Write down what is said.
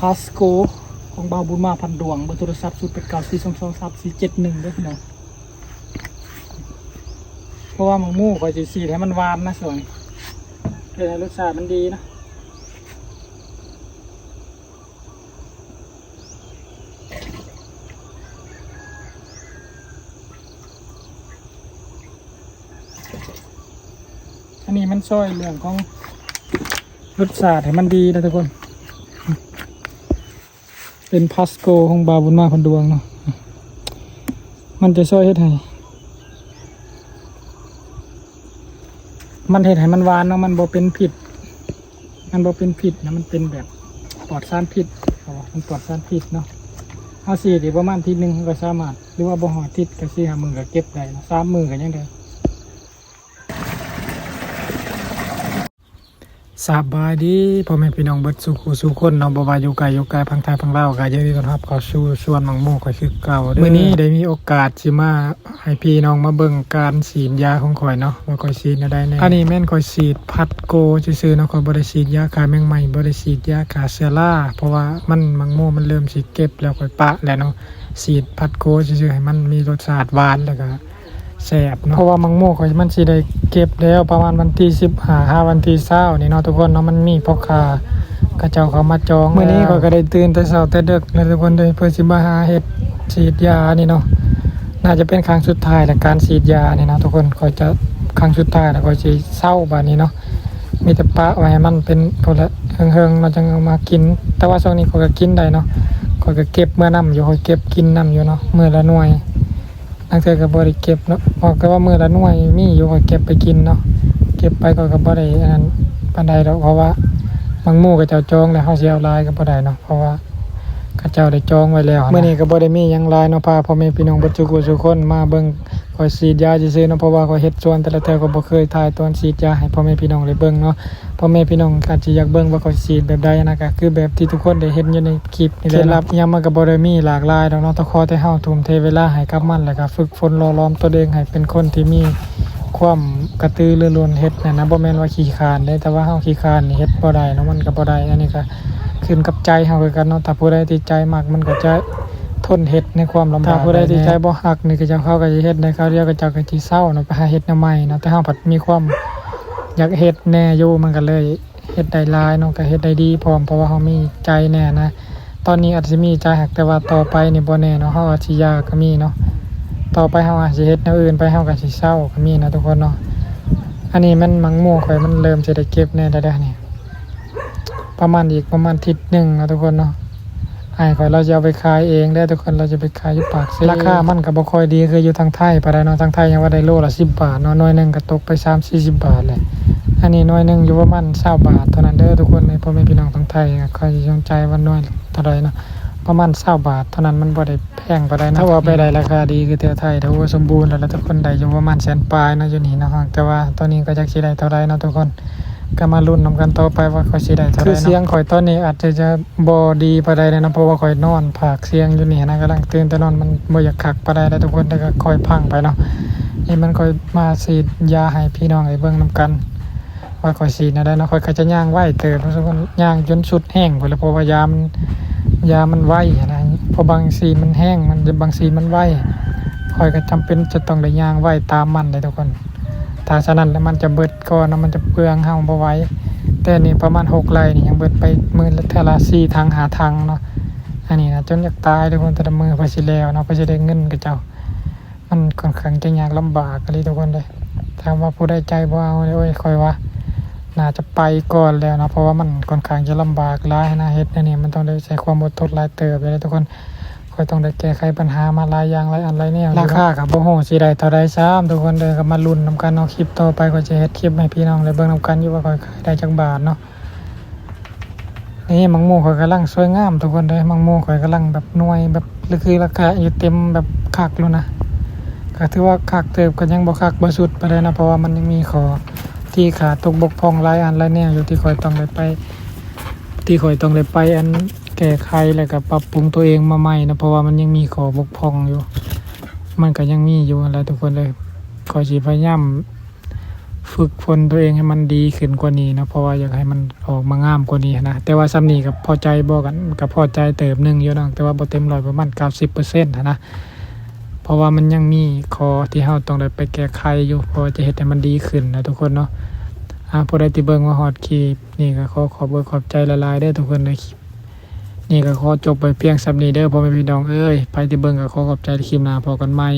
Pasco ຂອງບ່າວບຸນມາ ພັນດວງ, ເບີໂທລະສັບ ສູນແປດເກົ້າ ສີ່ສອງສອງ ສາມສີ່ເຈັດໜຶ່ງ ເດີພີ່ນ້ອງ. ເພາະວ່າໝາກໂມຂ້ອຍຊິສີດໃຫ້ມັນຫວານນະຊ່ວງນີ້ ເຮັດໃຫ້ລົດຊາດມັນດີນະ. ອັນນີ້ມັນຊ່ອຍເລື່ອງຂອງລົດຊາດໃຫ້ມັນດີນະທຸກຄົນ. ເປັນ Pasco ຂອງບ່າວບຸນມາ ພັນດວງເນາະ, ມັນຈະຊ່ອຍເຮັດໃຫ້ ມັນເຮັດໃຫ້ມັນຫວານເນາະ, ມັນບໍ່ເປັນພິດ ມັນບໍ່ເປັນພິດນະ, ມັນເປັນແບບປອດສານພິດ ເພາະວ່າມັນປອດສານພິດເນາະ. ເຮົາສີດໄດ້ປະມານທິດໜຶ່ງ ເຮົາກໍສາມາດ ຫຼືວ່າບໍ່ຮອດທິດ ກໍສີ່ຫ້າມື້ກໍເກັບໄດ້ເນາະ, ສາມມື້ກໍຍັງໄດ້. ສະບາຍດີພໍ່ແມ່ພີ່ນ້ອງເບິດສູ່ຜູ້ສູ່ຄົນເນາະ, ບໍ່ວ່າຢູ່ໄກຢູ່ໄກ ຝັ່ງໄທຝັ່ງລາວ ກໍຍິນດີຕ້ອນຮັບເຂົ້າສູ່ສວນໝາກໂມຂ້ອຍຄືເກົ່າເດີ. ມື້ນີ້ໄດ້ມີໂອກາດຊິມາ ໃຫ້ພີ່ນ້ອງມາເບິ່ງການສີດຢາຂອງຂ້ອຍເນາະ ວ່າຂ້ອຍສີດແນວໃດແດ່. ອັນນີ້ແມ່ນຂ້ອຍສີດພັດໂກຊື່ໆເນາະ, ຂ້ອຍບໍ່ໄດ້ສີດຢາຂ້າແມງໄມ້ ບໍ່ໄດ້ສີດຢາຂ້າເຊື້ອລາ ເພາະວ່າມັນ ໝາກໂມມັນເລີ່ມຊິເກັບແລ້ວ ຂ້ອຍປະແລ້ວເນາະ. ສີດພັດໂກຊື່ໆ ໃຫ້ມັນມີລົດຊາດຫວານ ແລ້ວກໍແຊບເນາະ, ເພາະວ່າໝາກໂມຂ້ອຍມັນຊິໄດ້ເກັບແລ້ວ ປະມານວັນທີສິບຫ້າຫາວັນທີຊາວນີ້ເນາະທຸກຄົນເນາະ. ມັນມີພໍ່ຄ້າເຂົາເຈົ້າເຂົ້າມາຈອງ. ມື້ນີ້ຂ້ອຍກໍໄດ້ຕື່ນແຕ່ເຊົ້າແຕ່ເດິກແລ້ວທຸກຄົນເດີ ເພື່ອຊິມາຫາເຮັດ ສີດຢານີ້ເນາະ, ໜ້າຈະເປັນຄັ້ງສຸດທ້າຍແລ້ວ ການສີດຢານີ້ເນາະທຸກຄົນ. ຂ້ອຍຈະ ຄັ້ງສຸດທ້າຍແລ້ວ ຂ້ອຍຊິເຊົາບາດນີ້ເນາະ, ມີແຕ່ປະໄວ້ໃຫ້ມັນເປັນພຸ້ນແຫຼະ ເຫິງໆ ເຮົາຈັ່ງເອົາມາກິນ. ແຕ່ວ່າຊ່ວງນີ້ຂ້ອຍກໍກິນໄດ້ເນາະ, ຂ້ອຍກໍເກັບເມືອນຳຢູ່ ຂ້ອຍເກັບກິນນຳຢູ່ເນາະ ມື້ລະໜ່ວຍ. ລາງເທື່ອກໍບໍ່ໄດ້ເກັບເນາະ, ບອກແຕ່ວ່າມື້ລະໜ່ວຍມີຢູ່ ຂ້ອຍເກັບໄປກິນເນາະ. ເກັບໄປຂ້ອຍກໍບໍ່ໄດ້ອັນນັ້ນປານໃດດອກ ເພາະວ່າໝາກໂມເຂົາເຈົ້າຈອງແລ້ວ ເຮົາຊິເອົາຫຼາຍກໍບໍ່ໄດ້ເນາະ ເພາະວ່າ ເຂົາເຈົ້າໄດ້ຈອງໄວ້ແລ້ວຫັ້ນນະ. ມື້ນີ້ກໍບໍ່ໄດ້ມີຫຍັງຫຼາຍເນາະ, ພາພໍ່ແມ່ພີ່ນ້ອງເບິດສູ່ຜູ້ສູ່ຄົນມາເບິ່ງຂ້ອຍສີດຢາຊື່ໆເນາະ, ເພາະວ່າຂ້ອຍເຮັດສວນແຕ່ລະເທື່ອ ຂ້ອຍບໍ່ເຄີຍຖ່າຍຕອນສີດຢາໃຫ້ພໍ່ແມ່ພີ່ນ້ອງໄດ້ເບິ່ງເນາະ. ພໍ່ແມ່ພີ່ນ້ອງອາດຈະຢາກເບິ່ງວ່າຂ້ອຍສີດແບບໃດນະ, ກໍຄືແບບທີ່ທຸກຄົນໄດ້ເຫັນຢູ່ໃນຄລິບນີ້ແຫຼະ. ເຄັດລັບຫຍັງມັນກໍບໍ່ໄດ້ມີຫຼາກຫຼາຍດອກເນາະ, ແຕ່ຂໍແຕ່ເຮົາທຸ່ມເທເວລາໃຫ້ກັບມັນ ແລ້ວກໍຝຶກຝົນຫຼໍ່ຫຼອມຕົນເອງໃຫ້ເປັນຄົນທີ່ມີຄວາມກະຕືລືລົ້ນເຮັດຫັ້ນນະ. ບໍ່ແມ່ນວ່າຂີ້ຄ້ານເດ້, ແຕ່ວ່າເຮົາຂີ້ຄ້ານນີ້ເຮັດບໍ່ໄດ້ເນາະ, ມັນກໍບໍ່ໄດ້. ອັນນີ້ກໍ ຂຶ້ນກັບໃຈເຮົາຄືກັນເນາະ, ຖ້າຜູ້ໃດທີ່ໃຈມັກມັນກໍຈະທົນເຮັດໃນຄວາມລຳບາກ. ຖ້າຜູ້ໃດທີ່ໃຈບໍ່ຮັກນີ້ ເຂົາເຈົ້າ ເຂົາກໍຈະເຮັດໄດ້ຄາວດຽວ ເຂົາເຈົ້າກໍຊິເຊົາເນາະ ໄປຫາເຮັດແນວໃໝ່ເນາະ. ແຕ່ເຮົາພັດມີຄວາມຢາກເຮັດແດ່ຢູ່ ມັນກໍເລີຍເຮັດໄດ້ຫຼາຍເນາະ, ກໍເຮັດໄດ້ດີພ້ອມ ເພາະວ່າເຮົາມີໃຈແດ່ນະ. ຕອນນີ້ອາດຊິມີໃຈຮັກ ແຕ່ວ່າຕໍ່ໄປນີ້ບໍ່ແນ່ເນາະ, ເຮົາອາດຊິຢ່າກໍມີເນາະ. ຕໍ່ໄປເຮົາອາດຊິເຮັດແນວອື່ນໄປ ເຮົາກໍຊິເຊົາກໍມີນະທຸກຄົນເນາະ. ອັນນີ້ມັນໝາກໂມຂ້ອຍ ມັນເລີ່ມຊິໄດ້ເກັບແດ່ແລ້ວເດ້ນີ້. ປະມານ ອີກປະມານທິດໜຶ່ງເນາະທຸກຄົນເນາະ, ອ້າຍຂ້ອຍລາວຊິເອົາໄປຂາຍເອງເດີທຸກຄົນ, ລາວຈະໄປຂາຍຢູ່ປາກເຊ. ລາຄາມັນກໍບໍ່ຄ່ອຍດີຄືຢູ່ທາງໄທປານໃດເນາະ, ທາງໄທຍັງວ່າໄດ້ໂລລະສິບບາດເນາະ, ໜ່ວຍໜຶ່ງກໍຕົກໄປສາມສີ່ສິບບາດແຫຼະ. ອັນນີ້ໜ່ວຍໜຶ່ງຢູ່ປະມານຊາວບາດເທົ່ານັ້ນເດີທຸກຄົນ. ໃຫ້ພໍ່ແມ່ພີ່ນ້ອງທາງໄທ ຂ້ອຍຊິສົນໃຈວ່າໜ່ວຍເທົ່າໃດເນາະ, ປະມານຊາວບາດເທົ່ານັ້ນ, ມັນບໍ່ໄດ້ແພງປານໃດນະ. ຖ້າວ່າໄປໄດ້ລາຄາດີຄືແຖວໄທ ຖືວ່າສົມບູນແລ້ວລະທຸກຄົນ, ໄດ້ຢູ່ປະມານແສນປາຍເນາະ ຢູ່ນີ້ເນາະ. ແຕ່ວ່າຕອນນີ້ກໍຈັກຊິໄດ້ເທົ່າໃດເນາະທຸກຄົນ. ກໍມາລຸ້ນນຳກັນຕໍ່ໄປວ່າຂ້ອຍຊິໄດ້ເທົ່າໃດເນາະ. ຄືສຽງຂ້ອຍຕອນນີ້ອາດຈະ ຈະບໍ່ດີປານໃດເນາະ, ເພາະວ່າຂ້ອຍນອນພາກສຽງຢູ່ນີ້ນະ, ກຳລັງຕື່ນແຕ່ນອນ, ມັນບໍ່ຢາກຄັກປານໃດນະທຸກຄົນ, ແຕ່ກໍຄ່ອຍພັງໄປເນາະ. ນີ້ມັນຂ້ອຍມາສີດຢາໃຫ້ພີ່ນ້ອງໄດ້ເບິ່ງນຳກັນ ວ່າຂ້ອຍສີດແນວໃດເນາະ. ຂ້ອຍກໍຈະຍ່າງໄວເຕີບເນາະທຸກຄົນ, ຍ່າງຈົນສຸດແຮງພຸ້ນແຫຼະ, ເພາະວ່າຢາມັນ ຢາມັນໄວຫັ້ນນະ, ເພາະບາງສີດມັນແຮງ ມັນ ບາງສີດມັນໄວ, ຂ້ອຍກໍຈຳເປັນຈະຕ້ອງໄດ້ຍ່າງໄວຕາມມັນເດ້ທຸກຄົນ. ຖ້າສະນັ້ນແລ້ວມັນຈະເບິດກ່ອນເນາະ, ມັນຈະເປືອງເຮົາບໍ່ໄຫວ. ແຕ່ນີ້ປະມານຫົກໄລ່ນີ້ ຍັງເບິດໄປມື້ລະເທື່ອລະສີ່ຖັງຫ້າຖັງເນາະ. ອັນນີ້ນະ ຈົນຢາກຕາຍທຸກຄົນ, ແຕ່ລະມື້ເພື່ອຊິແລ້ວເນາະ, ເພື່ອຊິໄດ້ເງິນເຂົາເຈົ້າ. ມັນຂ້ອນຂ້າງຈະຍາກລຳບາກອີ່ຫຼີທຸກຄົນເດ້. ຖາມວ່າຜູ້ໃດໃຈບໍ່ເອົາເດ້ ໂອ້ຍ ຂ້ອຍວ່າໜ້າຈະໄປກ່ອນແລ້ວເນາະ, ເພາະວ່າມັນຂ້ອນຂ້າງຈະລຳບາກຫຼາຍນະ, ເຮັດແນວນີ້ມັນຕ້ອງໄດ້ໃຊ້ຄວາມອົດທົນຫຼາຍເຕີບເດ້ທຸກຄົນ. ຂ້ອຍຕ້ອງໄດ້ແກ້ໄຂບັນຫາມາຫຼາຍຢ່າງຫຼາຍອັນຫຼາຍແນວຢູ່. ລາຄາກໍບໍ່ຮູ້ຊິໄດ້ເທົ່າໃດຊ້ຳທຸກຄົນເດີ, ກໍມາລຸ້ນນຳກັນເນາະ. ຄລິບຕໍ່ໄປຂ້ອຍຈະເຮັດຄລິບໃຫ້ພີ່ນ້ອງໄດ້ເບິ່ງນຳກັນຢູ່ວ່າຂ້ອຍຂາຍໄດ້ຈັກບາດເນາະ. ນີ້ໝາກໂມຂ້ອຍກຳລັງສວຍງາມທຸກຄົນເດີ, ໝາກໂມຂ້ອຍກຳລັງແບບໜ່ວຍແບບລະຄືລະຄະຢູ່ເຕັມແບບຄັກໂລດນະ. ກໍຖືວ່າຄັກເຕີບ, ກໍຍັງບໍ່ຄັກບໍ່ສຸດປານໃດນະ, ເພາະວ່າມັນຍັງມີຂໍ້ທີ່ຂາດຕົກບົກຜ່ອງຫຼາຍອັນຫຼາຍແນວຢູ່ ທີ່ຂ້ອຍຕ້ອງໄດ້ໄປ ທີ່ຂ້ອຍຕ້ອງໄດ້ໄປອັນແກ້ໄຂ ແລ້ວກໍປັບປຸງຕົວເອງມາໃໝ່ນະ, ເພາະວ່າມັນຍັງມີຂໍ້ບົກຜ່ອງຢູ່, ມັນກໍຍັງມີຢູ່ຫັ້ນແຫຼະທຸກຄົນເອີຍ. ຂ້ອຍຊິພະຍາຍາມ ຝຶກຝົນຕົວເອງໃຫ້ມັນດີຂຶ້ນກວ່ານີ້ເນາະ ເພາະວ່າຢາກໃຫ້ມັນອອກມາງາມກວ່ານີ້ຫັ້ນນະ. ແຕ່ວ່າສ່ຳນີ້ກໍພໍໃຈບໍ່ ກໍ ກໍພໍໃຈເຕີບໜຶ່ງຢູ່ເນາະ ແຕ່ວ່າບໍ່ເຕັມຮ້ອຍ ປະມານເກົ້າສິບເປີເຊັນຫັ້ນນະ ເພາະວ່າມັນຍັງມີຂໍ້ທີ່ເຮົາຕ້ອງໄດ້ໄປແກ້ໄຂຢູ່ ເພື່ອຈະເຮັດໃຫ້ມັນດີຂຶ້ນນະທຸກຄົນເນາະ. ອາ ຜູ້ໃດທີ່ເບິ່ງມາຮອດຄລິບນີ້ກໍຂໍຂອບອົກຂອບໃຈຫຼາຍໆເດີທຸກຄົນເດີ. ຄລິບນີ້ກໍຂໍຈົບໄວ້ພຽງສ່ຳນີ້ເດີພໍ່ແມ່ພີ່ນ້ອງເອີຍ. ໃຜທີ່ເບິ່ງກໍຂໍຂອບໃຈ. ຄລິບໜ້າພໍ້ກັນໃໝ່.